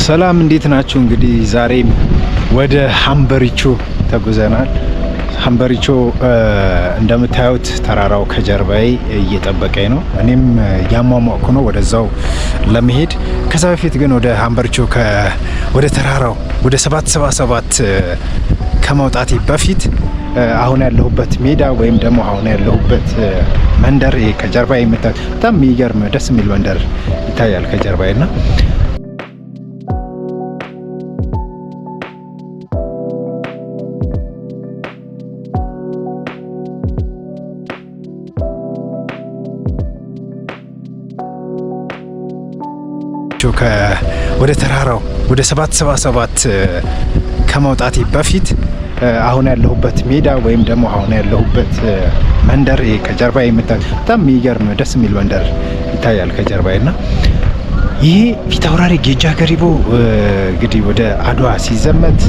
ሰላም፣ እንዴት ናችሁ? እንግዲህ ዛሬም ወደ ሀምበሪቾ ተጉዘናል። ሀምበሪቾ እንደምታዩት ተራራው ከጀርባዬ እየጠበቀኝ ነው። እኔም እያሟሟቅኩ ነው ወደዛው ለመሄድ። ከዛ በፊት ግን ወደ ሀምበሪቾ ወደ ተራራው ወደ 777 ከመውጣቴ በፊት አሁን ያለሁበት ሜዳ ወይም ደግሞ አሁን ያለሁበት መንደር ይሄ ከጀርባዬ የምታዩት በጣም የሚገርም ደስ የሚል መንደር ይታያል ከጀርባዬ እና ወደ ተራራው ወደ 777 ከመውጣቴ በፊት አሁን ያለሁበት ሜዳ ወይም ደግሞ አሁን ያለሁበት መንደር ይሄ ከጀርባዬ የምታዩት በጣም የሚገርም ደስ የሚል መንደር ይታያል ከጀርባዬ እና ይሄ ፊታውራሪ ጌጃ ገሪቦ እንግዲህ ወደ አድዋ ሲዘመት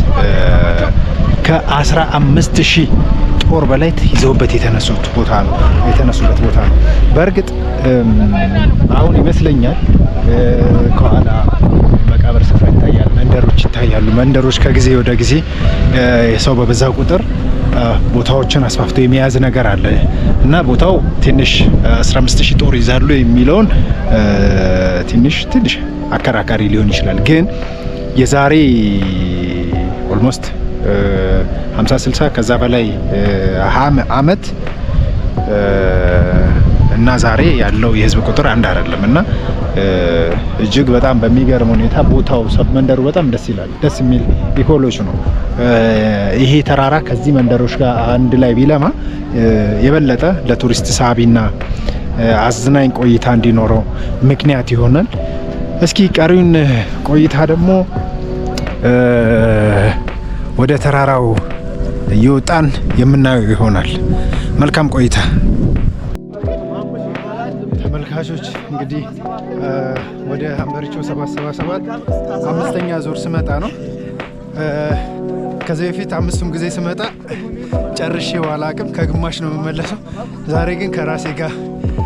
ከ15,000 ጦር በላይ ይዘውበት የተነሱበት ቦታ ነው። በእርግጥ አሁን ይመስለኛል ከኋላ መቃብር ስፍራ ይታያል፣ መንደሮች ይታያሉ። መንደሮች ከጊዜ ወደ ጊዜ የሰው በበዛ ቁጥር ቦታዎችን አስፋፍቶ የመያዝ ነገር አለ እና ቦታው ትንሽ 15,000 ጦር ይዛሉ የሚለውን ትንሽ ትንሽ አከራካሪ ሊሆን ይችላል። ግን የዛሬ almost 50 60 ከዛ በላይ አመት እና ዛሬ ያለው የህዝብ ቁጥር አንድ አይደለም እና እጅግ በጣም በሚገርም ሁኔታ ቦታው ሰብ መንደሩ በጣም ደስ ይላል። ደስ የሚል ecology ነው። ይሄ ተራራ ከዚህ መንደሮች ጋር አንድ ላይ ቢለማ የበለጠ ለቱሪስት ሳቢና አዝናኝ ቆይታ እንዲኖረው ምክንያት ይሆናል። እስኪ ቀሪውን ቆይታ ደግሞ ወደ ተራራው እየወጣን የምናየው ይሆናል። መልካም ቆይታ ተመልካቾች። እንግዲህ ወደ ሀምበሪቾ 777 አምስተኛ ዙር ስመጣ ነው። ከዚህ በፊት አምስቱም ጊዜ ስመጣ ጨርሼ አላቅም፣ ከግማሽ ነው የምመለሰው። ዛሬ ግን ከራሴ ጋር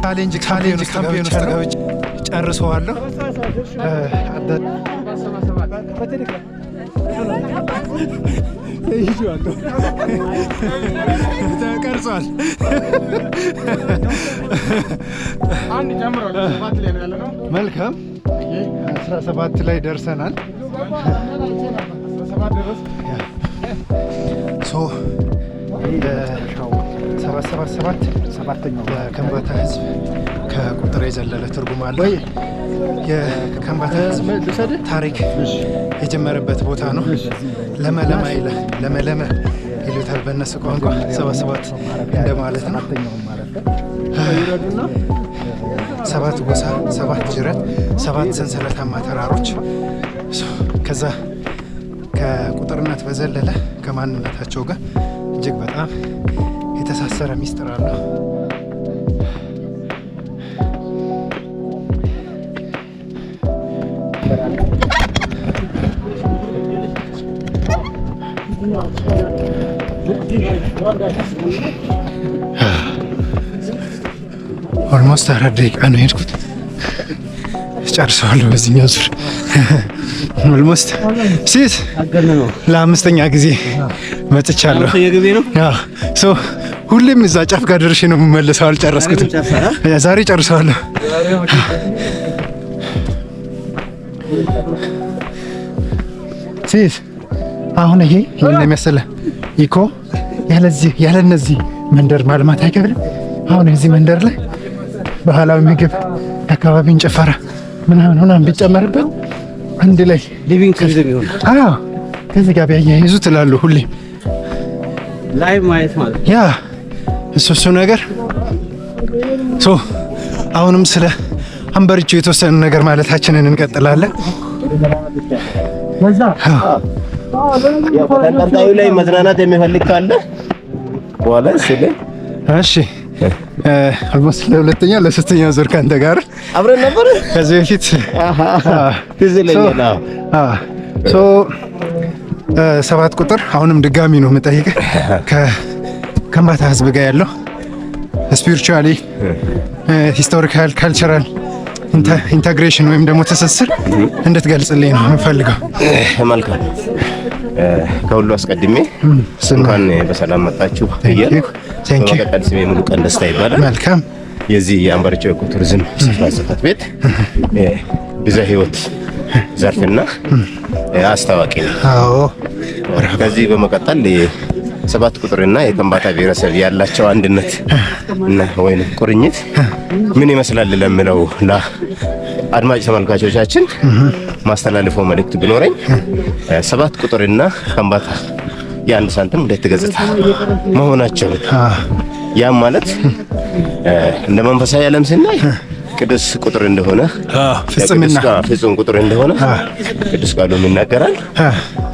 challenge campaign ውስጥ ገብቼ ጨርሰዋለሁ። ይዤዋለሁ፣ ተቀርጿል። አንድ ጨምሯል። 7 ላይ ነው ያለነው። መልካም፣ 17 ላይ ደርሰናል። 17 ድረስ። So 777 ሰባተኛው ለከምባታ ህዝብ ከቁጥር የዘለለ ትርጉም አለው። የከምባታ ህዝብ ታሪክ የጀመረበት ቦታ ነው። ለመለማ ይላል፣ ለመለመ ይሉታል በእነሱ ቋንቋ፣ 77 እንደማለት ነው። ሰባት ጎሳ፣ ሰባት ጅረት፣ ሰባት ሰንሰለታማ ተራሮች፣ ከዛ ከቁጥርነት በዘለለ ከማንነታቸው ጋር እጅግ በጣም የተሳሰረ ሚስጥር አለው። Almost 4 ደቂቃ ነው የሄድኩት። ጨርሰዋለሁ በዚህኛው ዙር። Almost ሲስ ለአምስተኛ ጊዜ መጥቻለሁ። So ሁሌም እዛ ጫፍ ጋር ደርሼ ነው የምመለሰው። አልጨረስኩትም። ዛሬ ጨርሰዋለሁ። ሲስ አሁን ይሄ ይህን የመሰለ eco ያለዚህ ያለ እነዚህ መንደር ማልማት አይከብድም። አሁን እዚህ መንደር ላይ ባህላዊ ምግብ፣ የአካባቢውን ጭፈራ ምናምን ምናምን ቢጨመርበት አንድ ላይ Living tourism ይሆናል። አዎ፣ ከዚህ ጋር ቢያያይዙ ትላሉ ሁሌም። Live ማየት ማለት። Yeah፣ እሱ ነገር። So አሁንም ስለ ሀምበሪቾ የተወሰነ ነገር ማለታችንን እንቀጥላለን። ያው በተንጠልጣዩ ላይ መዝናናት የሚፈልግ ካለ በኋላ እሱ ላይ። እሺ፣ almost ለሁለተኛ ለሶስተኛ ዙር ካንተ ጋር አብረን ነበር። ከዚህ በፊት። ትዝ ይለኛል። አዎ። So 7 ቁጥር አሁንም ድጋሚ ነው የምጠይቅህ፣ ከከምባታ ህዝብ ጋር ያለው spiritually, historical, cultural integration ወይም ደግሞ ትስስር እንድትገልጽልኝ ነው የምፈልገው። መልካም። ከሁሉ አስቀድሜ እንኳን በሰላም መጣችሁ እያልኩ በመቀጠል ስሜ ሙሉቀን ደስታ ይባላል። መልካም። የዚህ የሀምበሪቾ ኢኮ ቱሪዝም ስፍራ ጽሕፈት ቤት ብዝሃ ሕይወት ዘርፍና አስታዋቂ ነው። አዎ። ከዚህ በመቀጠል ሰባት ቁጥርና የከምባታ ብሔረሰብ ያላቸው አንድነት እና ወይም ቁርኝት ምን ይመስላል ለሚለው ለአድማጭ ተመልካቾቻችን ማስተላልፈው መልእክት ቢኖረኝ ሰባት ቁጥርና ከምባታ የአንድ ሳንቲም ሁለት ገጽታ መሆናቸው፣ ያም ማለት እንደ መንፈሳዊ ዓለም ስናይ ቅዱስ ቁጥር እንደሆነ፣ ፍጽምና ፍጹም ቁጥር እንደሆነ ቅዱስ ቃሉም ይናገራል።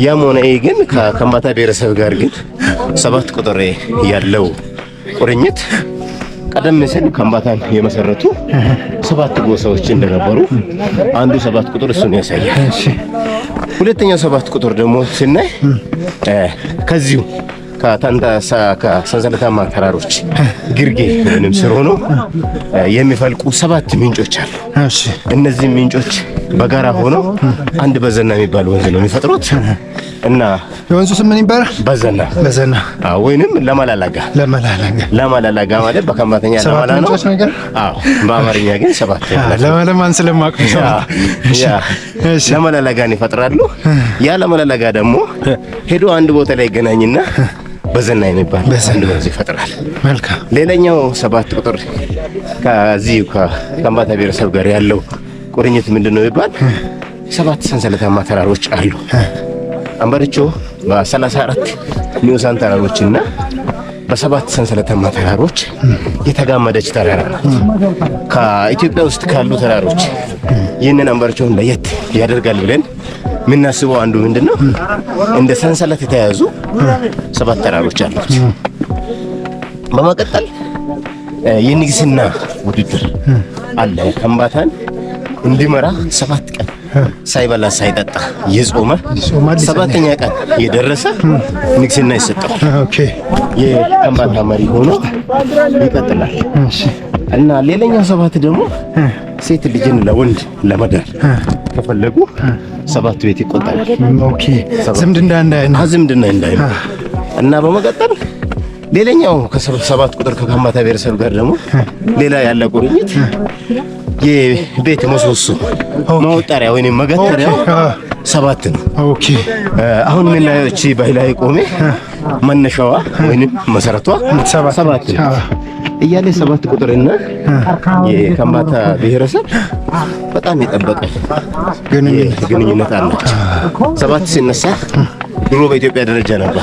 ያም ሆነ ይህ ግን ከከምባታ ብሔረሰብ ጋር ግን ሰባት ቁጥር ያለው ቁርኝት ቀደም ሲል ከምባታን የመሰረቱ ሰባት ጎሳዎች እንደነበሩ አንዱ ሰባት ቁጥር እሱን ያሳያል። ሁለተኛው ሰባት ቁጥር ደግሞ ስናይ ከዚሁ ከሰንሰለታማ ተራሮች ግርጌ ወይንም ስር ሆኖ የሚፈልቁ ሰባት ምንጮች አሉ። እነዚህ ምንጮች በጋራ ሆነው አንድ በዘና የሚባል ወንዝ ነው የሚፈጥሩት እና የወንዙ ስም ምን ይባላል? በዘና። በዘና። ወይንም ለማላላጋ። ለመላላጋ። ለማላላጋ ማለት በከምባተኛ ሰባት ለማላ ነው። ምንጮች ነገር። አዎ፣ በአማርኛ ግን ሰባት ማለት ነው። ለማለማን ስለማውቅ ነው። እሺ። ለመላላጋን ይፈጥራሉ። ያ ለመላላጋ ደግሞ ሄዶ አንድ ቦታ ላይ ይገናኝና በዘና የሚባል አንድ ወንዝ ይፈጥራል። መልካም። ሌላኛው ሰባት ቁጥር ከዚህ ከከምባታ ብሔረሰብ ጋር ያለው ቁርኝት ምንድን ነው የሚባል ሰባት ሰንሰለታማ ተራሮች አሉ። ሀምበሪቾ በ34 ንዑሳን ተራሮችና በሰባት ሰንሰለታማ ተራሮች የተጋመደች ተራራ ናት። ከኢትዮጵያ ውስጥ ካሉ ተራሮች ይህንን ሀምበሪቾን ለየት ያደርጋል ብለን የምናስበው አንዱ ምንድን ነው? እንደ ሰንሰለት የተያዙ ሰባት ተራሮች አሉት። በመቀጠል የንግስና ውድድር አለ። ከምባታን እንዲመራ 7 ቀን ሳይበላ ሳይጠጣ የጾመ ይጾማል፣ ይጸልያል። ሰባተኛ ቀን የደረሰ ንግስና ይሰጠዋል። የከምባታ መሪ ሆኖ ይቀጥላል። እና ሌላኛው ሰባት ደግሞ ሴት ልጅን ለወንድ ለመዳር ከፈለጉ ሰባት ቤት ይቆጠራል። Okay፣ ዝምድና እንዳይ ነው። ዝምድና እንዳይ ነው። እና በመቀጠል ሌላኛው ከሰባት ቁጥር ከከምባታ ብሔረሰብ ጋር ደግሞ ሌላ ያለ ቁርኝት የቤት ምሰሶ መውጠሪያ ወይም መገተሪያው ሰባት ነው። አሁን የምናየው እቺ ባህላዊ ቆሜ መነሻዋ ወይንም መሰረቷ ሰባት ነው እያለ ሰባት ቁጥርና የከምባታ ብሔረሰብ በጣም የጠበቀ ግንኙነት አላቸው። ሰባት ሲነሳ ድሮ በኢትዮጵያ ደረጃ ነበር።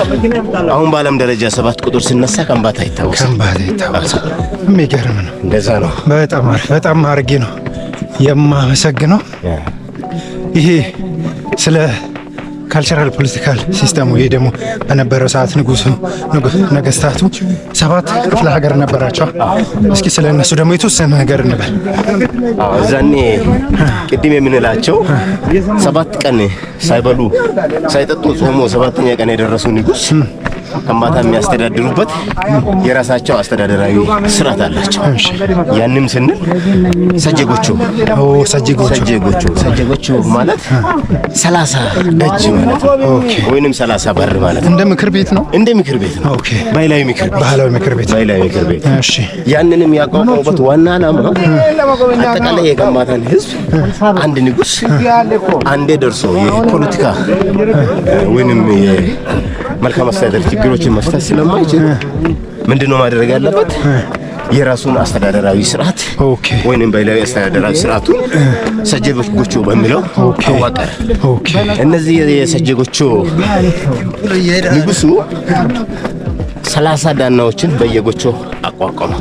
አሁን በዓለም ደረጃ ሰባት ቁጥር ሲነሳ ከምባታ ይታወሳል። ከምባታ ይታወሳል። የሚገርም ነው። እንደዛ ነው። በጣም አሪፍ፣ በጣም አድርጌ ነው የማመሰግነው። ይሄ ስለ cultural political system ኡ ይሄ ደግሞ በነበረው ሰዓት ንጉሱ ነገስታቱ ሰባት ክፍለ ሀገር ነበራቸው። እስኪ ስለ እነሱ ደግሞ የተወሰነ ነገር እንበል። አዎ፣ እዛኔ ቅድም የምንላቸው 7 ቀን ሳይበሉ ሳይጠጡ ጾሞ ሰባተኛ ቀን የደረሱ ንጉስ ከምባታ የሚያስተዳድሩበት የራሳቸው አስተዳደራዊ ስርዓት አላቸው። ያንም ስንል ሰጀጎቾ። ኦ፣ ሰጀጎቾ። ሰጀጎቾ፣ ሰጀጎቾ ማለት 30 ደጅ ማለት ነው፣ ወይንም 30 በር ማለት ነው። እንደ ምክር ቤት ነው። እንደ ምክር ቤት ነው። ባህላዊ ምክር ቤት። ባህላዊ ምክር ቤት። ባህላዊ ምክር ቤት። ያንንም ያቋቋሙበት ዋና ዓላማ አጠቃላይ የከምባታን ሕዝብ አንድ ንጉስ አንዴ ደርሶ የፖለቲካ ወይንም የመልካም አስተዳደር ችግሮችን መፍታት ስለማይችል ምንድነው ማድረግ ያለበት? የራሱን አስተዳደራዊ ስርዓት ወይንም ባህላዊ አስተዳደራዊ ስርዓቱን ሰጀጎቾ በሚለው አዋቀረ። እነዚህ የሰጀጎቾ ንጉሱ 30 ዳናዎችን በየጎቾ አቋቋመ።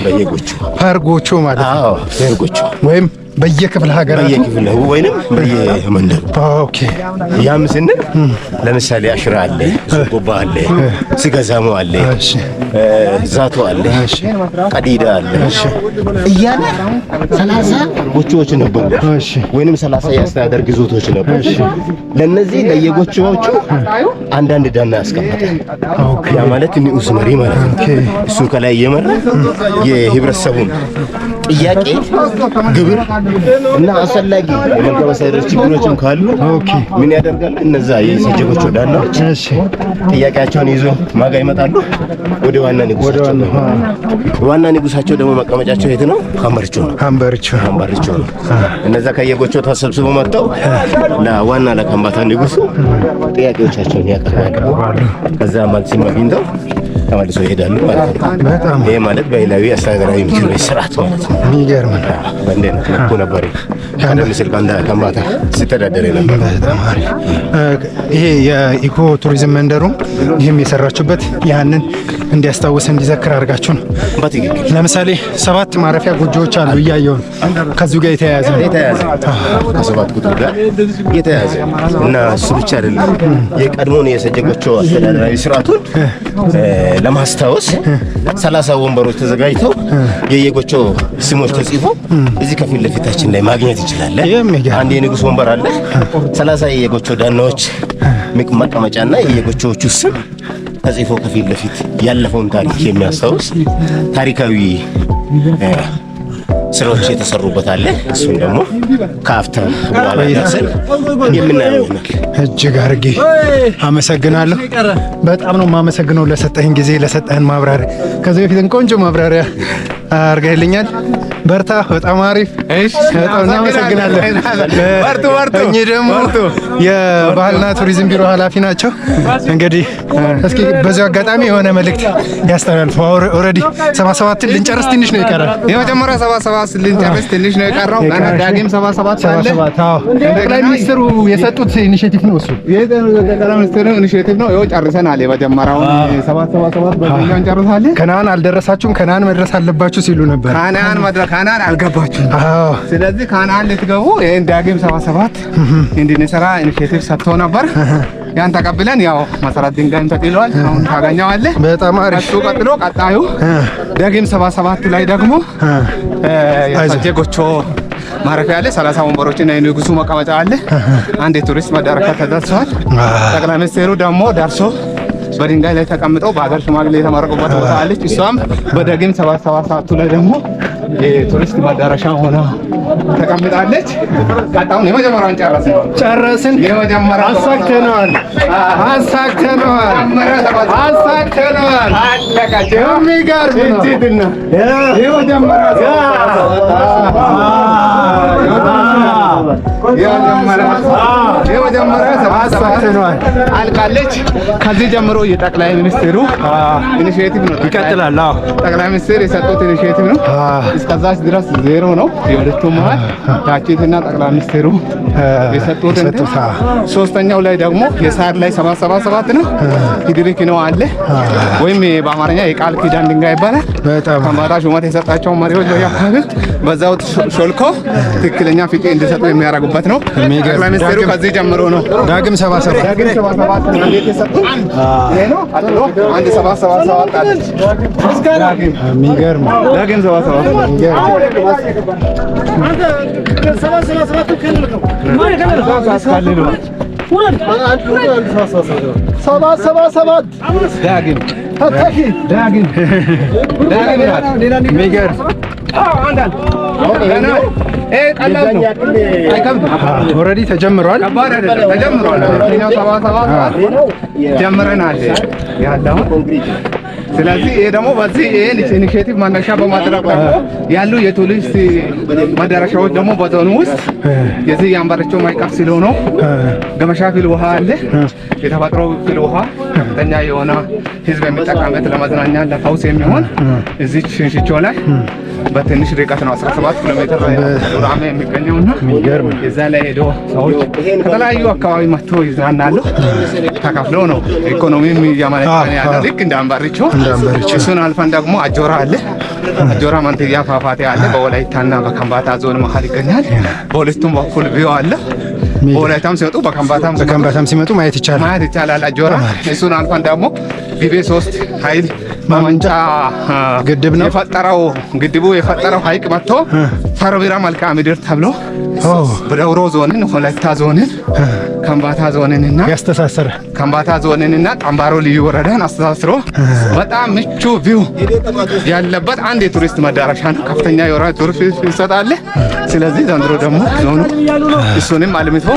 በየጎቾ። Per ጎቾ ማለት ነው። አዎ፣ per ጎቾ። ወይም በየክፍለ ሀገራቱ በየክፍለ ወይንም በየመንደሩ። ያም ስንል ለምሳሌ አሽራ አለ፣ ሶጎባ አለ፣ ስገዛሞ አለ፣ ዛቶ አለ፣ ቀዲዳ አለ እያለ 30 ጎቾዎች ነበሩ፣ ወይንም 30 የአስተዳደር ግዞቶች ነበሩ። ለነዚህ ለየጎቾዎቹ አንዳንድ ዳና ያስቀመጠ፣ ያ ማለት ንዑስ መሪ ማለት ነው። እሱ ከላይ እየመራ የህብረተሰቡን ጥያቄ፣ ግብር እና አስፈላጊ የመልካም አስተዳደር ችግሮችም ካሉ ምን ያደርጋሉ? እነዛ የሰጀጎቹ ዳናዎች ጥያቄያቸውን ይዞ ማጋ ይመጣሉ፣ ወደ ዋና ንጉሳቸው። ዋና ንጉሳቸው ደግሞ መቀመጫቸው የት ነው? ሀምበሪቾ ነው። ሀምበሪቾ። ሀምበሪቾ ነው። እነዛ ከየጎቾ ተሰብስበው መጥተው ለዋና ለከምባታ ንጉሱ ጥያቄዎቻቸውን ያቀርባሉ። ከዛ መልስም አግኝተው ተመልሰው ይሄዳሉ ማለት ነው። በጣም ይሄ ማለት ባህላዊ አስተዳደራዊ ምክር ቤት ስርዓት ማለት ነው። የሚገርም ነው። በእንዲህ አይነት መልኩ ነበር ቀደም ሲል ከምባታ ሲተዳደር የነበረው። በጣም አሪፍ። ይሄ የ eco tourism መንደሩም ይህም የሰራችሁበት ያንን እንዲያስታውስ እንዲዘክር አድርጋችሁ ነው። በትክክል። ለምሳሌ ሰባት ማረፊያ ጎጆዎች አሉ እያየሁ ነው። ከዚሁ ጋር የተያያዘ ነው። የተያያዘ፣ ከሰባት ቁጥር ጋር የተያያዘ እና እሱ ብቻ አይደለም፣ የቀድሞውን የሰጀጎቾ አስተዳደራዊ ስርዓቱን ለማስታወስ 30 ወንበሮች ተዘጋጅተው የየጎቾ ስሞች ተጽፎ እዚህ ከፊት ለፊታችን ላይ ማግኘት እንችላለን። የሚገርም። አንድ የንጉስ ወንበር አለ። 30 የየጎቾ ዳናዎች መቀመጫና የየጎቾዎቹ ስም ተጽፎ ከፊት ለፊት ያለፈውን ታሪክ የሚያስታውስ ታሪካዊ ስራዎች የተሰሩበት አለ። እሱን ደግሞ ከአፍታ በኋላ ደርሰን የምናየው ይሆናል። እጅግ አድርጌ አመሰግናለሁ። በጣም ነው የማመሰግነው ለሰጠህን ጊዜ፣ ለሰጠህን ማብራሪያ። ከዚህ በፊትም ቆንጆ ማብራሪያ አድርገህልኛል። በርታ። በጣም አሪፍ። በጣም እናመሰግናለን። በርቱ በርቱ። እኚህ ደግሞ የባህልና ቱሪዝም ቢሮ ኃላፊ ናቸው። እንግዲህ እስኪ በዚሁ አጋጣሚ የሆነ መልእክት ያስተላልፉ። Already 77ን ልንጨርስ ትንሽ ነው የቀረን። የመጀመሪያ 77 ልንጨርስ ትንሽ ነው የቀረው። ገና ዳግም 77 አለ። 77፣ አዎ። ጠቅላይ ሚኒስትሩ የሰጡት initiative ነው እሱ። የጠቅላይ ሚኒስትሩ initiative ነው። ይኸው ጨርሰናል። የመጀመሪያውን 777 በዚህኛው እንጨርሳለን። ከነአን አልደረሳችሁም፣ ከነአን መድረስ አለባችሁ ሲሉ ነበር። ካናን መድረክ ካናን አልገባችሁም። ስለዚህ ካናን ልትገቡ ይሄን ዳግም 77 እንድንሰራ initiative ሰጥቶ ነበር። ያን ተቀብለን ያው መሰረት ድንጋይም ተጥሏል። አሁን ታገኘዋለህ። በጣም አሪፍ። ከሱ ቀጥሎ ቀጣዩ ዳግም 77 ላይ ደግሞ የሰጀ ጎቾ ማረፊያ አለ። 30 ወንበሮችና የንጉሱ መቀመጫ አለ። አንድ የቱሪስት መዳረሻ ተደርሷል። ጠቅላይ ሚኒስቴሩ ደግሞ ደርሶ በድንጋይ ላይ ተቀምጠው በሀገር ሽማግሌ የተመረቁበት ቦታ አለች። እሷም በዳግም 777ቱ ላይ ደግሞ የቱሪስት መዳረሻ ሆና ተቀምጣለች። ቀጣዩን የመጀመሪያውን ጨረስን። ጨረስን። የመጀመሪያው አሳክተነዋል፣ አሳክተነዋል፣ አሳክተነዋል። አለቀች። የሚገርም ነው። የመጀመሪያው የመጀመሪያ 77 አሳክተነዋል። አልቃለች። ከዚህ ጀምሮ የጠቅላይ ሚኒስትሩ initiative ነው። ይቀጥላል። አዎ። ጠቅላይ ሚኒስትር የሰጡት initiative ነው። እስከዛች ድረስ ዜሮ ነው። የሁለቱ መሀል ታችትና ጠቅላይ ሚኒስትሩ የሰጡት እንትን። የሰጡት፣ አዎ። ሶስተኛው ላይ ደግሞ የሳር ላይ 777 ነው። ሂድሪክ ነው አለ ወይም በአማርኛ የቃል ኪዳን ድንጋይ ይባላል። በጣም ከምባታ ሹመት የሰጣቸው መሪዎች በየአካባቢው በዛው ሾልኮ ትክክለኛ ፍቄ እንዲሰጡ የሚያደርጉበት ነው። የሚገርም። ጠቅላይ ሚኒስትሩ ከዚህ ጀምሮ ነው ዳግም 77። ዳግም 77 ነው እንዴት የሰጡት ይሄ ነው። ቀጥሎ አንድ 777 አለች። ዳግም የሚገርም። ዳግም 77። ዳግም ዳግም ዳግም የሚገርም። ይሄ ቀላል ነው፣ አይከብድም። Already ተጀምሯል። ከባድ አይደለም፣ ተጀምሯል። ይኸኛው 777 ጀምረናል ያለውን። ስለዚህ ይሄ ደግሞ በዚህ ይሄን initiative መነሻ በማድረግ ደግሞ ያሉ የቱሪስት መዳረሻዎች ደግሞ በዞኑ ውስጥ የዚህ የአምባሪቾ ማዕቀፍ ስለሆነ ገመሻ ፍል ውሃ አለ። የተፈጥሮ ፍል ውሃ ከፍተኛ የሆነ ህዝብ የሚጠቀምበት ለመዝናኛ ለፈውስ የሚሆን እዚች ሽንሽቾ ላይ በትንሽ ርቀት ነው፣ 17 ኪሎ ሜትር ላይ ዱራሜ የሚገኘውና የሚገርም። እዛ ላይ ሄዶ ሰዎች ከተለያዩ አካባቢ መጥቶ ይዝናናሉ። ተከፍሎ ነው ኢኮኖሚም እያመነጨ ያለ ልክ እንደ አምባሪቾ። አንድ ሀምበሪቾ። እሱን አልፈን ደግሞ አጆራ አለ። አጆራ መንትያ ፏፏቴ አለ። በወላይታና በከምባታ ዞን መሀል ይገኛል። በሁለቱም በኩል view አለ። በወላይታም ሲመጡ በከምባታም ሲመጡ በከምባታም ሲመጡ ማየት ይቻላል። ማየት ይቻላል። አጆራ እሱን አልፈን ደግሞ ጊቤ 3 ኃይል ማመንጫ ግድብ ነው። የፈጠረው ግድቡ የፈጠረው ሐይቅ መጥቶ ፈርቢራ መልክዓ ምድር ተብሎ በዳውሮ ዞንን፣ ወላይታ ዞንን፣ ከምባታ ዞንንና ያስተሳሰረ ከምባታ ዞንንና ጠምባሮ ልዩ ወረዳን አስተሳስሮ በጣም ምቹ view ያለበት አንድ የቱሪስት መዳረሻ ነው። ከፍተኛ የሆነ ቱሪስት ይሰጣል። ስለዚህ ዘንድሮ ደግሞ ዞኑ እሱንም አልምቶ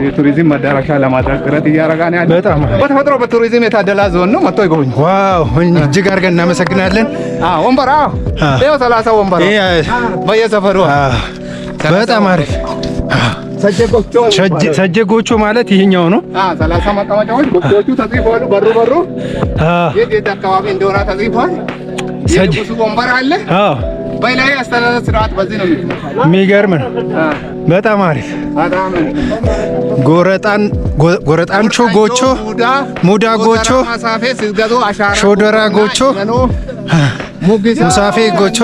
የቱሪዝም መዳረሻ ለማድረግ ጥረት እያደረገ ነው ያለው። በጣም በተፈጥሮ በቱሪዝም የታደላ ዞን ነው። መጥቶ ይጎብኙ። Wow፣ እጅግ አድርገን እናመሰግናለን። ወንበር ይኸው 30 ወንበር በየሰፈሩ። በጣም አሪፍ። ሰጀ ጎቾ ማለት ይሄኛው ነው። 30 መቀመጫዎች ጎቾቹ ተጽፈዋል። በሩ በሩ የት የት አካባቢ እንደሆነ ተጽፏል። የንጉሱ ወንበር አለ። በላይ አስተዳደር ስርዓት በዚህ ነው። የሚገርም ነው። በጣም አሪፍ። ጎረጣን ጎረጣንቾ ጎቾ፣ ሙዳ ጎቾ፣ ሾደራ ጎቾ፣ ሙሳፌ ጎቾ፣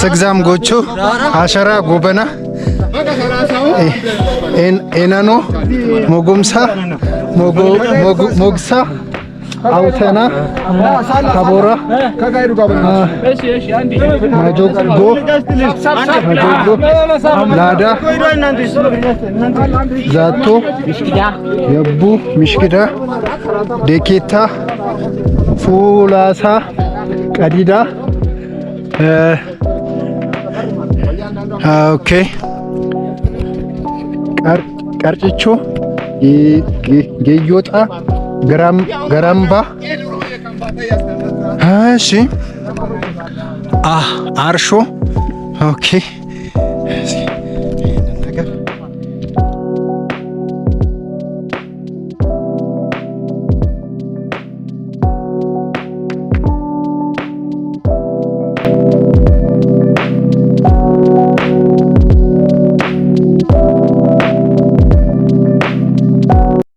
ስግዛም ጎቾ፣ አሸራ ጎበና፣ ኤነኖ፣ ሞጎምሳ፣ ሞግሳ፣ አውተና፣ ታቦራ፣ ማጆጎ፣ ላዳ፣ ዛቶ፣ የቡ፣ ሚሽኪዳ፣ ዴኬታ፣ ፉላሳ፣ ቀዲዳ። Okay፣ ቀርጭቾ፣ ጌዮጣ፣ ገራምባ። እሺ፣ አርሾ። Okay።